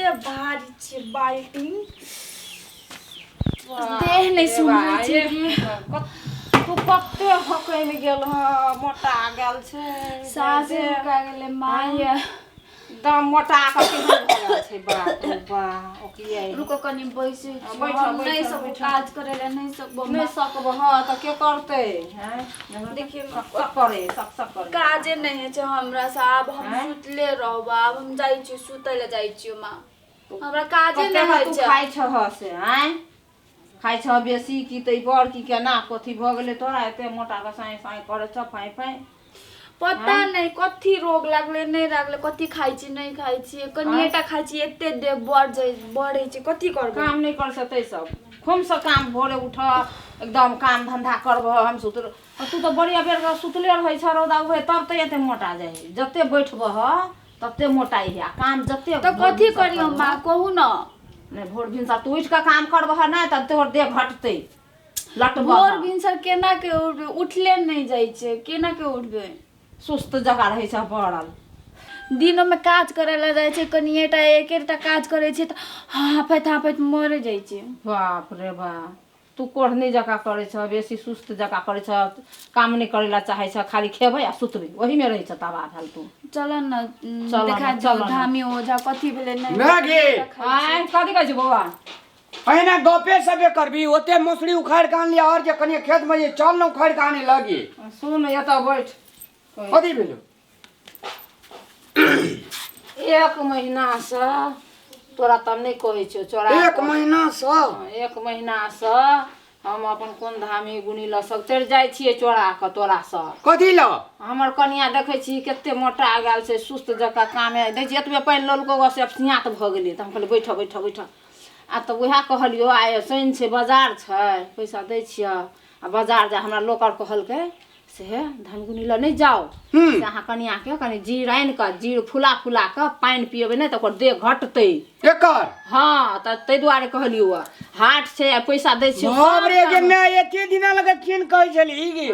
कते भारी छै बाल्टी देह नहि सुनै छै तू कते हकमि गेल हँ मोटा गेल छै साँस रुका गेलै माय एकदम मोटा कऽ केहन भऽ गेल छै बाप रे बा ओकिए रुको कनि बैसै छी बैठ, हम बैठ, नहि सकबो बैठ। काज करै लए नहि सकबो नहि सकबो हँ तऽ के करतै हैं देखियौ सक सक करे सक सक करे काजे नहि होइ छै हमरा से आब हम आँय? सुतले रहब आब हम जाइ छी सुतै लए जाइ छी माँ हमरा काजे कते नहि होइ तू छै खाइ छह से आँय खाइ छह बेसी की तै पर की केना कथी भऽ गेलै तोरा एते मोटा कऽ साँय साँय करै छह फाँय फाँय पता नहि कथी रोग लागलै नहि लागलै कथी खाइ छी नहि खाइ छी कनिएटा खाइ छी एते देह बढ़ जाइ बढ़ै छै कथी करबै काम नहि कर सकतै सब खूमसँ काम भोरे उठ एकदम काम धंधा करबह हम सुतल तू तऽ बड़ी अबेर कऽ सुतले रहै छह रौदा उगै तब तऽ एते मोटा जाइ है जते बैठबह तते मोटाइ है आ काम जते तऽ भोर कथी भिनसर करी हम करबह माँ कहू ने नहि भोर भिनसर तू उठि कऽ काम करबह नहि तब तोहर देह घटतै लटबह भोर भिनसर केना के उठबै उठले नहि जाइ छै केना के उठबै सुस्त जकाँ रहै छै पड़ल दिनोमे काज करै लए जाइ छै कनिएटा एकेटा काज करै छै तऽ हाफैत हाफैत मरे जाइ छै बाप रे बाप तू कोढ़नी जकाँ करै छह बेसी सुस्त जकाँ करै छह काम नहि करै लए चाहै छह खाली खेबै आ सुतबै ओहीमे रहै छह तबाह भेल तू चल न चल न, देखा चल जाओ न। धामी ओझा कथी भेलै नहि मैगी आँय कथी कहै छी बौआ अहिना गपे सबे करबी ओते मसुरी उखाड़ि के आनली और जे कनिए खेत में जे चल न उखाड़ि के आने लगी सुन एतऽ बैठ कथी भेलो एक महीनासँ तोरा तब नहि कहै छियौ चोरा एक महीना से एक महीनासँ हम अपन कोन धामी गुनी लऽ सब चढ़ि जाइ छियै चोरा कऽ तोरासँ कथी लऽ हमर कनिया देखै छी कते मोटा गेल छै सुस्त जकाँ कामे दै छी एतबे पानि ललको गऽ से अपसियाँत भऽ गेलै तऽ हम कहलियै बैठऽ बैठऽ बैठऽ आ तऽ उएह कहलियौ आइ शनि छै बाजार छै पैसा दै छियऽ आ बाजार जा हमरा लोक आर कहलकै से धनगुनी लऽ नहि जाउ से अहाँ कनियाके कनि जीर आनि कऽ जीर फुला फुला कऽ पानि पियेबै नहि तऽ ओकर देह घटतै एकर हँ तऽ ताहि दुआरे कहलियौ हँ हाट छै आ पैसा दै छियौ बाप रे गे माय एते दिना लगे केन कहै छली गे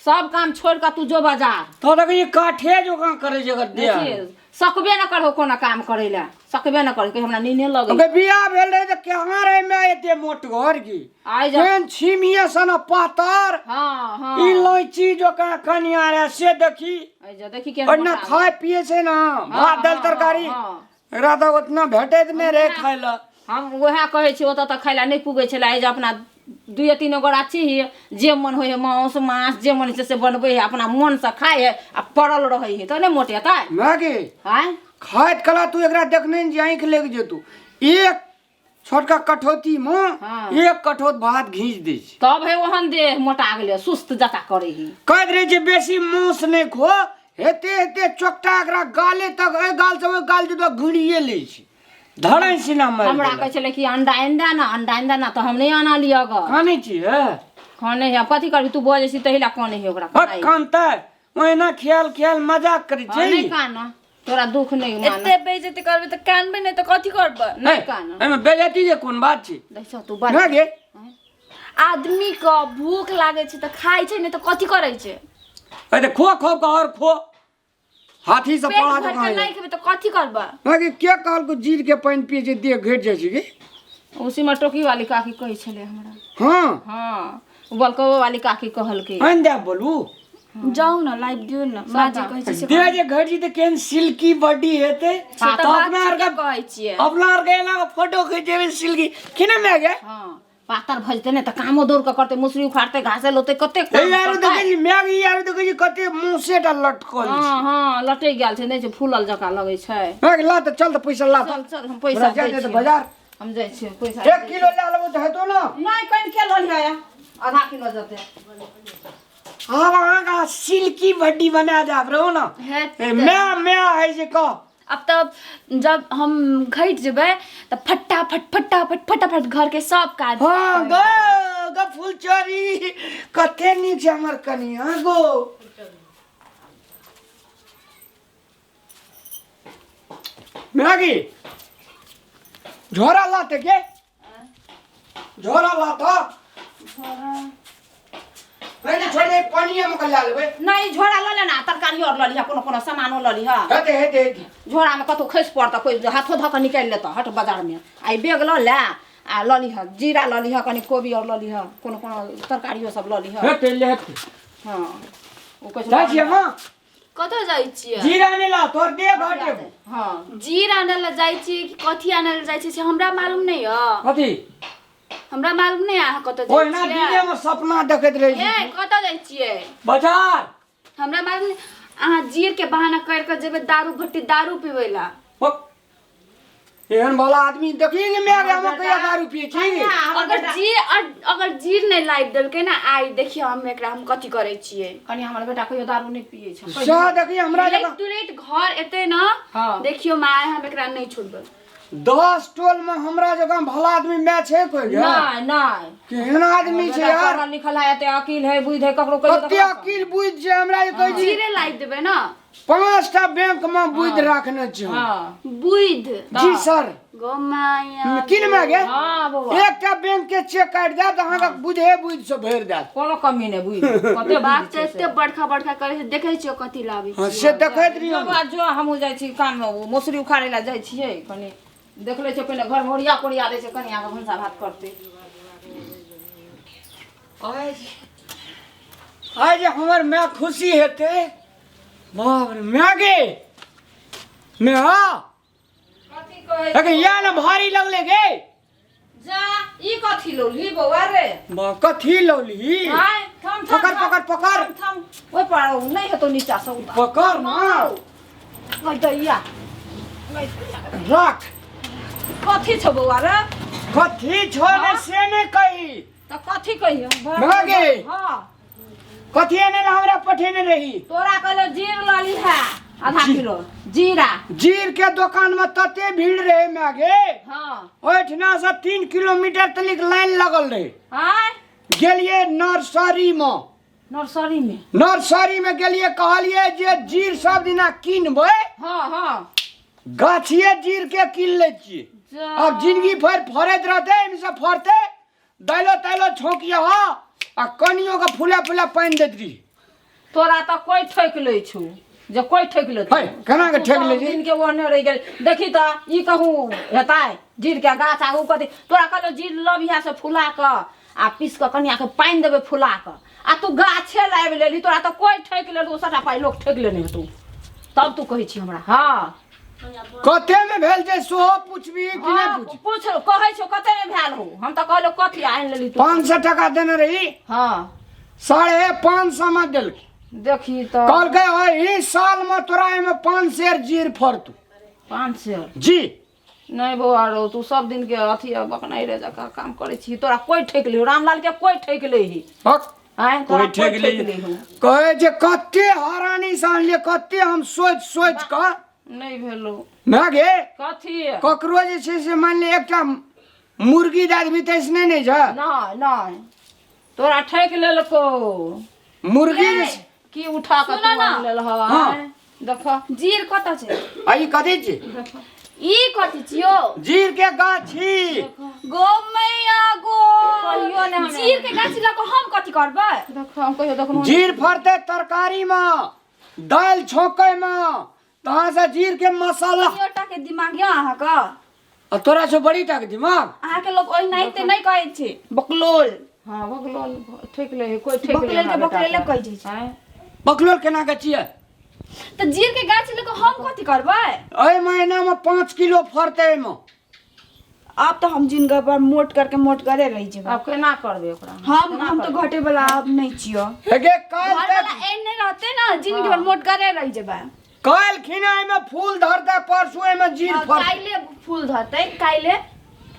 सब काम छोड़ि कऽ तू जो बाजार तो देखै काठे जोकाँ करै छै एकर देह देखिए सकबे न करहो कोनो काम करै लए सकबे न करहो हमरा नीने लगै ओकर बियाह भेल रहै तऽ केहाँ रहै माय एते मोट घर की आइ जब केहन छिमिये सन पातर हँ हँ ई लैची जोकाँ कनिया रहै से देखी आइ जब देखी केहन ओना मोटा खाय पिए छै ने भात दालि तरकारी हँ। एकरा तऽ उतना भेटैत नहि रहै खाय लए हम उएह कहै छी ओतऽ तऽ खाय लए नहि पुगै छलै आइ जे अपना दुइए तीन गोरा छी जे मन होइ है मांस माछ जे मन होइ छै से बनबै है अपना मोनसँ खाइ है आ पड़ल रहै है तऽ नहि मोटेतै माय गे आँय खाइत कला तू एकरा देखने ने जे आँखि लागि जेतौ एक छोटका कठौती मे हाँ। एक कठौत भात घींच दै छै तब है ओहन देह मोटा गेलै सुस्त जकाँ करै है कहैत रहै छै बेसी मांस नहि खो हेते हेते चोकटा एकरा गाले तक एहि गाल से ओहि गाल जेतौ घुड़िए लै छै धड़ै सिना मारि हमरा देलक। कहै छलै कि अंडा आनि दे ने अंडा आनि दे ने तऽ हम नहि आनलियै गऽ कानै छी हे खाने है कथी करबी तू बजै छी तहि लए कानै है ओकरा हट कानै कानतै ओहिना ख्याल ख्याल मजाक करै छै नहि कान तोरा दुख नहि मान एते बेइज्जती करबै तऽ कानबै नहि तऽ कथी करबै नहि कान एहिमे बेइज्जती के कोन बात छै देखौ तू बड़ ना गे आदमी के भूख लागै छै तऽ खाइ छै नहि तऽ कथी करै छै अरे खो खो के और खो हाथी से पेट पड़ा भर जकाँ के नहि खेबै तऽ कथी करबै ना गे के कहलको जीर के पानि पिए छै देह घटि जाइ छै गे उसी में टोकी वाली काकी कहै छलै हमरा हँ हँ बलकबो वाली काकी कहलकै आनि दे बोलू जाउ ने लाइव दियौ ने माँ जे कहै छै से देह जे घटि जेतै केहन सिल्की बॉडी हेतै से तऽ तऽ बात अपना आरके ठीके कहै छियै अपना आरके एना कऽ फोटो खिचेबै सिल्की की ना माय गे हँ पातर भऽ जेतै ने तऽ कामो दौड़ कऽ करतै मुसरी उखाड़तै घासे लोतै कते हे काम यारो करतै। देखै छी माय गे यारो देखै छी कते मुँह टा लटकल छै हँ हँ लटकि गेल छै नहि छै फूलल जकाँ लगै छै माय गे ला तऽ चल तऽ पैसा ला चल तऽ चल हम पैसा हमरा जाय दै दे तऽ छियै बाजार हम जाइ छियै पैसा एक किलो लए लेबो तऽ हेतौ ने नहि कनि के लऽ लिहऽ आधा किलो जते आब अहाँके सिल्की बड्डी बना देब रहू ने हेतै। ए, माय माय है जे कह अब तऽ जब हम घटि जेबै तऽ फटाफट फटाफट फटाफट घरके सब काज हाँ गो गो फुलचोरी कते नीक छै हमर कनिया गो मैगी झोरा लाते के झोरा लाता नहीं छोड़ दे पानी हम कल लेबै नहि झोरा लऽ लेना तरकारी तरकारी आओर लऽ लिहऽ, कोनो कोनो सामानो लऽ लिहऽ। हेतै हेतै हेतै। झोरामे कतहु खसि पड़तऽ, कोइ हाथो धऽ कऽ निकालि लेतऽ। हट बाजारमे आ ई बैग लऽ ले आ लऽ लिहऽ जीरा, लऽ लिहऽ कनि कोबी आओर लऽ लिहऽ, कोनो कोनो तरकारियो सब लऽ लिहऽ। हेतै ले हेतै। हँ, ओ कहै छै। जाइ छियै माँ। कतऽ जाइ छियै? जीरा नहि ला, तोहर देह घटेबो। हँ। जीर आनै लए जाइ छियै कि कथी आनै लए जाइ छियै से हमरा मालूम नहि यऽ। कथी? हमरा मालूम नहि अहाँ कतऽ जाइ ओहिना छियै। दिनेमे सपना देखैत रहै छी। ए, कतऽ जाइ छियै? बाजार। हमरा मालूम नहि, अहाँ जीर के बहाना करि कऽ जेबै दारू भट्टी दारू पीबै लए। ओ, एहन भला आदमी देखी ने मैं हम कहिया दारू पिए छी? अगर जीर, अगर जीर नहि लाबि देलकै ने आइ, देखियौ हम एकरा हम कथी करै छियै। कनि हमर बेटा कहियो दारू नहि पियै छै। सएह देखी हमरा तुरैत जकाँ तुरैत घर एतै ने। हँ। देखियौ माय, हम एकरा नहि छोड़बै। 10 टोल में हमरा जकाँ भला आदमी मैं छै कोई गे? नहि नहि। केहन आदमी छै बेटा यार। पढ़ल लिखल है, एते अकील है, बुद्धि है, ककरो कहियो कते अकील बुद्धि छै हमरा जे कहै छी। जीरे लाबि देबै ने। 5टा बैंक में बुद्धि रखने छी हम। हँ। बुद्धि। जी सर। गो माया। किन में गे? हँ बौआ। एकटा बैंक के चेक काटि देत अहाँके, बुझे बुद्धि से भरि देत। कोनो कमी नहि, बुझि कते बाप बुद्धि तऽ छै से। एते बड़का बड़का करै छै, देखै छियै कथी लाबै हँ छियै। से देखैत रहियौ। जो बौआ जो, हमहूँ जाइ छी काममे, ओ मौसरी उखाड़ै लए जाइ छियै। कनि देख लै छियै पहिने घरमे, ओरिया पोरिया दै छै, कनि आके भनसा भात करतै। आइ आइ जे हमर माय खुशी हेतै, बाप रे। माय गे, माय। कथी कहै? लेकिन इएह ने भारी लगले गे। जा, ई कथी लौलही बौआ रे? बा, कथी लौलही? आय थम थम। पकड़ पकड़ पकड़। थम थम, ओहि पर नहि हेतौ, नीचा से उतार। पकड़ ना। ओहि दैया। रख। कथी छौ बौआ रे? कथी छौ ने से नहि कही। तऽ कथी कहियौ? माय गे। हँ। कथी एने ला हमरा पठेने रही? तोरा कहलो जीर लऽ लीहा आधा किलो जीरा। जीर के दोकान में तते भीड़ रहे माय गे। हँ। ओहिठिना से 3 किलोमीटर तलिक लाइन लगल रहे। आय। गेलिए नर्सरी में। नर्सरी में? नर्सरी में गेलिए, कहलिए जे जीर सब दिना किनबै। हँ हँ। गाछिए जीर के कीन लै छियै। जा। अब जिंदगी भरि फड़ैत रहतै, एहिमे से फड़तै, दाइलो ताइलो छौंकिए ह आ कनियो के फूले फूले पानि दैत रही। तोरा तऽ कोइ ठकि लै छौ जे कोइ ठकि लेतौ। है, केना के ठकि लै छी? दिन के ओहने रहि गेल। देखी तऽ ई कहूँ हेतै जीर के गाछ आगू कथी? तोरा कहलो जीर लबिहा से फुला कऽ आ पीस कऽ कनिया के पानि देबै फुला कऽ, आ तू गाछे लाबि लेली। तोरा तऽ कोइ ठकि लेलको, सबटा पाइ लोक ठकि लेने हेतौ, तब तू कहै छी हमरा। हँ। कते में भेल छै सेहो पुछबी कि नहि? हँ, पूछ। पूछ, कहै छौ कते मे भेल हो? हम तऽ कहलो कथी आनि लेली तू? 500 टका देने रही। हँ। 550 में देलकै। देखी तऽ। कहलकै एहि साल में तोरा एहिमे 5 सेर जीर फड़तौ। 5 सेर? जी। नहि बौआ रौ, तू सब दिन के अथी बकनाइ रे जकाँ काम करै छी। तोरा कोइ ठकि लिहो, रामलाल के कोइ ठकि लैही। हक। आँय, तोरा कोइ ठकि लै लिहो। कहै छै कते हरानी से अनलियै, कते हम सोचि सोचि कऽ। नहि भेलो। ना गे। कथी? ककरो जे छै से मानि ले एकटा मुर्गी दए देबही तऽ ऐसने नहि छै। नहि नहि, तोरा ठकि लेलको। मुर्गी जे छै की उठा कऽ सुनो तू ना। आनि लेलह? हँ। आँय, देख। जीर कतऽ छै? आ ई कथी छी? ई कथी छियौ? जीर के गाछी। गो मैया गो। कहियो ने हमे। जीर के गाछ लऽ कऽ हम कथी करबै? देख, हम कहियो देखलहुँ नहि। जीर फड़तै तरकारी मे, दालि छौंकै मे, तहाँ से जीर के मसाला। कनियोटा के दिमाग यऽ अहाँके? आ तोरा से बड़ी टा के दिमाग। अहाँके लोक ओहिनाहिते नहि कहै छै बकलोल। हँ, बकलोल ठकि लै है, कोइ ठकि लै। बकलेल के हमरा बकलेले बेटाके। कहै छै। आँय? बकलोल केना के छियै? तऽ जीर के गाछ लऽ कऽ हम कथी करबै? एहि महीना मे 5 किलो फड़तै एहिमे। आब तऽ हम जिनका पर मोट करके मोट करे रहि जेबै। आब केना करबै ओकरा? हम तऽ घटे वाला आब नहि छियो। हे गे, काल्हि घर तक वाला एहन नहि रहतै ने, जिनगी भर मोट करे रहि जेबै। काल्हि खिना एहिमे फूल धरतै, परसू एहिमे जीर फड़तै। काल्हि फूल धरतै काल्हि।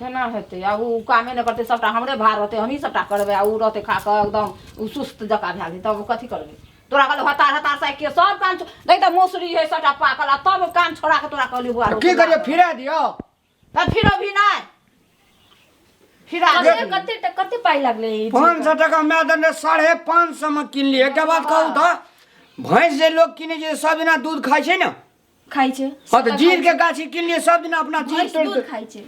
केना हेतै? आ ओ कामे नहि करतै, सबटा हमरे भार रहतै, हमही सबटा करबै, आ ओ रहतै खा कऽ एकदम ओ सुस्त जकाँ भए गेल, तब ओ कथी करबै? तोरा कहलौ हतार हतार से के सब काम देख तऽ मौसरी है सबटा पाकल, आ तब काम छोड़ा के तोरा कहलियौ बौआ। की करियै, फिरा दियौ? तऽ फिर अभी नहि फिरा। कते कते कते पाइ लागलै ई? 500 टका माय देने, 550 मे किनलियै। एकटा बात कहू तऽ, भैंस जे लोग किनै छै सब दिना दूध खाइ छै ने? खाइ छै। हँ, तऽ जीर के गाछी किनलियै, सब दिना अपना जीर भैंस तोड़ि दूध खाइ छै?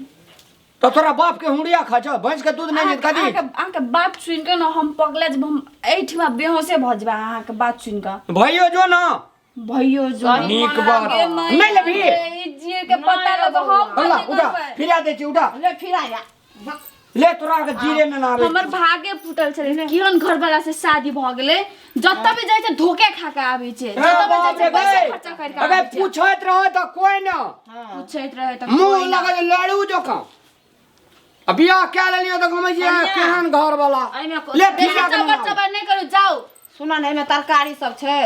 तऽ तोरा बाप के हुड़िया खाइ छौ? भैंस के दूध नहि अहाँके कथी? अहाँके बात सुनि कऽ ने हम पगला जेबै, हम एहिठिमा बेहोशे भऽ जेबै अहाँके बात सुनि कऽ। भैयो जो ने। भैयो जो नीक बात नहि लेबही ई जीर के पत्ता लग हम हल्ला कथी उठा करबै? फिरा दै छी उठा ले फिरा या ले तोरा के जीरे ने आबै हमर भागे फूटल छलै केहन घर वाला से शादी भऽ गेलै जतऽ भी जाइ छै धोखे खा के आबै छै ए जतऽ भी बाप जाइ छै रे पैसा बे। खर्चा करि के अबे आबै छै पूछैत रहो तऽ कोई न पूछैत रहै तऽ मुंह कोइ ना। लगे लड़ू जोका आ बियाह कए लेलियो तऽ गमै छियै कन्या। केहन घर वाला एहिमे ले बेसी फिरा के चबर मना। चबर नहि करू जाउ सुन ने एहिमे तरकारी सब छै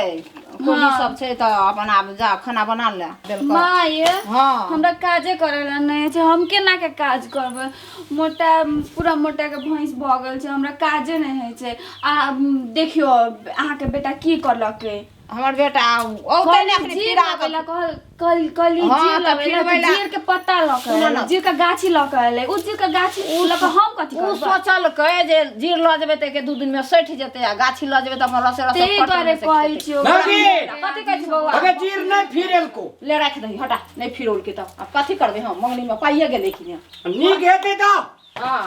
कोबी हाँ। सब छै तऽ अपन आब जा खाना बना ले देलकौ माँ ये हाँ। हमरा काजे करे ला नहि छै हम केना के काज करबै मोटा पूरा मोटा के भैंस भऽ गेल छै हमरा काजे नहि होइ छै आ देखियौ अहाँके बेटा की करलकै हमर बेटा औतै ने अखनी जीर फिरा लबै ला कहल कहल कहली हाँ, जीर तऽ लबै ला फिरबै तऽ ला। जीर के पत्ता लऽ के सुनो एलै ना। जीर के गाछी लऽ के एलै उ जीर के गाछी लऽ के हम कथी उ करबै सोचलकै जे जीर लऽ जेबै तऽ एके दू दिन मे सठि जेतै आ गाछी लऽ जेबै तऽ अपन रसे रसे ताहि फटल दुआरे से कहै खेतै। छियौ भाभी कथी कहै छी बौआ अबे जीर नहि फिरेलको ले राखि दही हटा नहि फिरौलकै तऽ आब कथी करबै हम मंगनी मे पाइए गेलै कि ने नीक हेतै तऽ हँ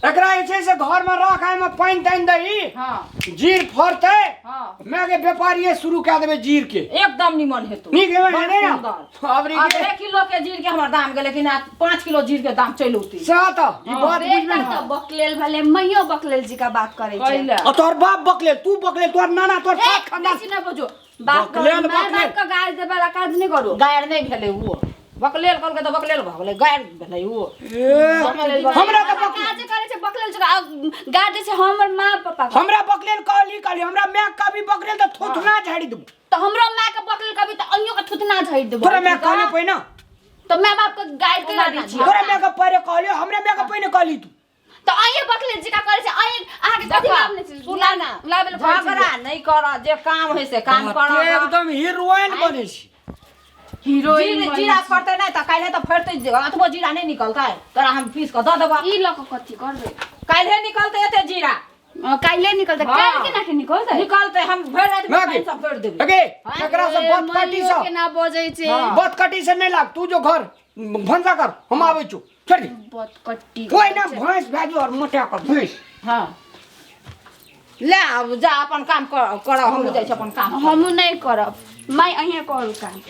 एकरा जे छै से घर में रख एहिमे पानि तानि दही हँ जीर फड़तै हँ मैं के व्यापारिये शुरू कए देबै जीर के एकदम निमन हेतौ नीक हेबै बड़ ने सुन्दर। अबरी आब के एक किलो के जीर के हमर दाम गेलै कि ना 5 किलो जीर के दाम चलि औतै सएह तऽ ई बात बुझबै बेटा ने तऽ बकलेल भेलै मैयो बकलेल जी का बात करै छै कैला आ तोहर बाप बकलेल तू बकलेल तोहर नाना तोहर ए, सात खानदान बेसी नहि बजू बाप बकलेल, माय बकलेल। बाप के गाज देबै वाला काज नहि करू गायर नहि भेलै ओ बकलेल कहलकै तऽ बकलेल भऽ गेलै गायर भेलै ओ ए, हमरा तऽ बक काज करै छै बकलेल जकाँ गाज दै छै हमर माँ पापा के हमरा बकलेल कहली कहली हमरा माय कभी बकलेल तऽ थोथना झाड़ि देबो तऽ हमरो माय के बकलेल कभी तऽ अइयो के थुथना झाड़ि देबो तोरा माय कहली पहिने तऽ माय बाप के गाइड केना दै छियै तोरा माय के पहिले कहलियो हमरा माय के पहिने कहली तू तऽ अइये बकलेल जकाँ करै छै अइये अहाँके कथी लाभ नहि छै सुना ना लाबे लए कहै छी झगड़ा नहि कर जे काम होइ से काम कर एकदम हीरोइन बनै छी हीरोइन जीरा जीरा फड़तै नहि तऽ काल्हि तऽ फड़तै अतबो जीरा नहि निकलतै तोरा हम पीस कऽ दऽ देबऽ ई लऽ कऽ कथी करबै काल्हि निकलतै एते जीरा काल्हि निकलतै हाँ। काल्हि केना के निकलतै निकलतै हम भरि राति माँ पानि गे। सब भरि देबै अगे एकरा से बत कटी मइयो से केना बजै छै हाँ। बत कटी से नहीं लाग तू जो घर भनसा कर हम आबै छु छोड़ दे बत कट्टी कोई ना भैंस भेजो और मोटा कर भैंस हँ ले आब जा अपन काम कर हम जाइ छी अपन काम हमहूँ नहि करब माय अहीँ करू काम।